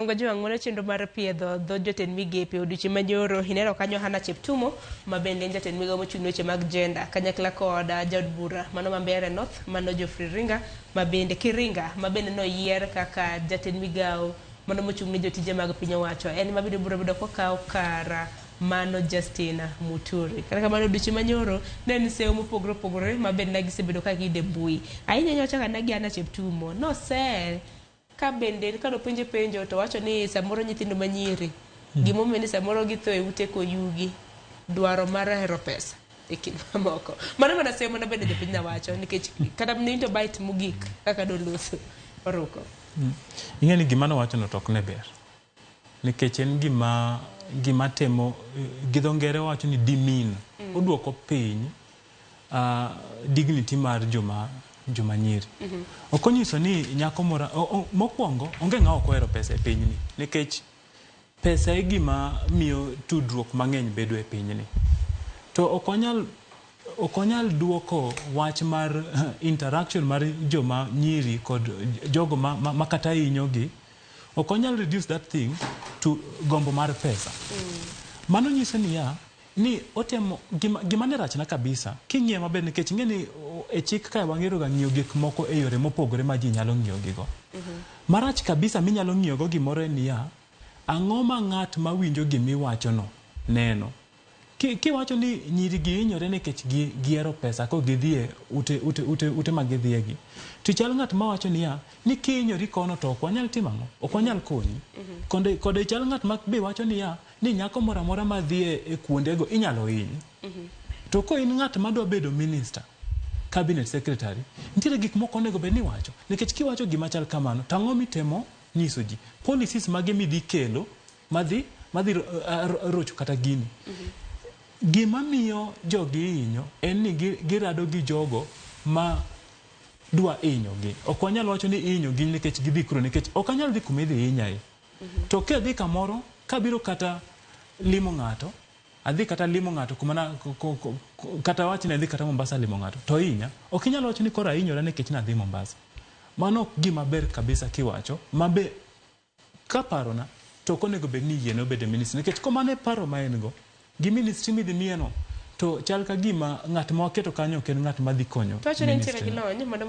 Jowang' mano chenro mar piedho dho jotend migepe odiochieng' manyoro ineno kanyo Hannah Cheptumo ma bende en jatend migawo mochung' ne weche mag gender kanyakla kod jaod bura mano ma Mbeere North mano Geoffrey Ringa ma bende Kiringa ma bende noyier kaka jatend migawo mano mochung' ne jotije mag piny owacho en ma bende biro bedo kokawo kar mano Justin Muturi. Kata kamano odiochieng' manyoro ne en sewo mopogore opogore ma bende ne gisebedo ka giyudo e mbui. Ahinya ahinya wachako anena gi Hannah Cheptumo nosel ka bende kane openje penjo to wacho ni samoro nyithindo manyiri gimomiyo ni samoro githo e ute koyugi dwaro mar hero pesa e kind mamoko. Mano mana sewo mana bende jopiny nawacho nikech kata into bite mogik kaka doloso oruko. Ing'e ni gima nowachono to ok ne ber. Nikech en gima gima temo gi dho ngere wacho ni demean. Oduoko piny dignity mar joma nyiri. Ok onyiso ni nyako moro mokwongo onge ng'ama ok ohero pesa e pinyni nikech pesa e gima miyo tudruok mang'eny bedo e pinyni. To ok wanyal duoko wach mar interaction mar joma nyiri kod jogo ma kata hinyogi ok wanyal reduce that thing to gombo mar pesa. Mano nyiso niya ni otemo gima ne rachna kabisa king'iye maber nikech ing'e ni e chik kae wang'ero ga ng'iyo gik moko e yore mopogore ma ji nyalo ng'iyo gigo. Marach kabisa minyalo ng'iyo go gimoro en niya, ang'o ma ng'at mawinjo gimiwachono neno? Kiwacho ni nyiri gi hinyore nikech gihero pesa ko gidhi e ute ma gidhiye gi. To chal ng'at mawacho niya, ni kihinyori kono to ok wanyal timo ang'o? Ok wanyal konyi. Kode chal ng'at ma be wacho niya, ni nyako moro amora madhi e kuondego inyalo hiny. To ko in ng'at madwa bedo minister, cabinet secretary, nitiere gik moko onego bed ni iwacho. Nikech kiwacho gima chal kamano, to ang'o mitemo nyiso ji? Policies mage midhi kelo madhi rocho kata gini. Gima miyo jogi hinyo en ni girado gi jogo ma dwa hinyogi. Ok wanyal wacho ni ihinyogi nikech gidhi kuro nikech ok anyal dhi kuma idhi hinyae. To kadhi kamoro kabiro kata limo ng'ato, adhi kata limo ng'ato kuma na kata wach ni adhi kata Mombasa limo ng'ato to hinya, ok inyal wacho ni koro ahinyora nikech nadhi Mombasa. Mano ok gima ber kabisa kiwacho ma be kaparona to ok onego bed ni yiene obed e ministry nikech komano e paro ma en go gi ministry midhi miyeno to chal ka gima ng'at ma waketo kanyo ok en ng'at madhi konyo To wacho ni nitiere gi ministry no. lony mano mar.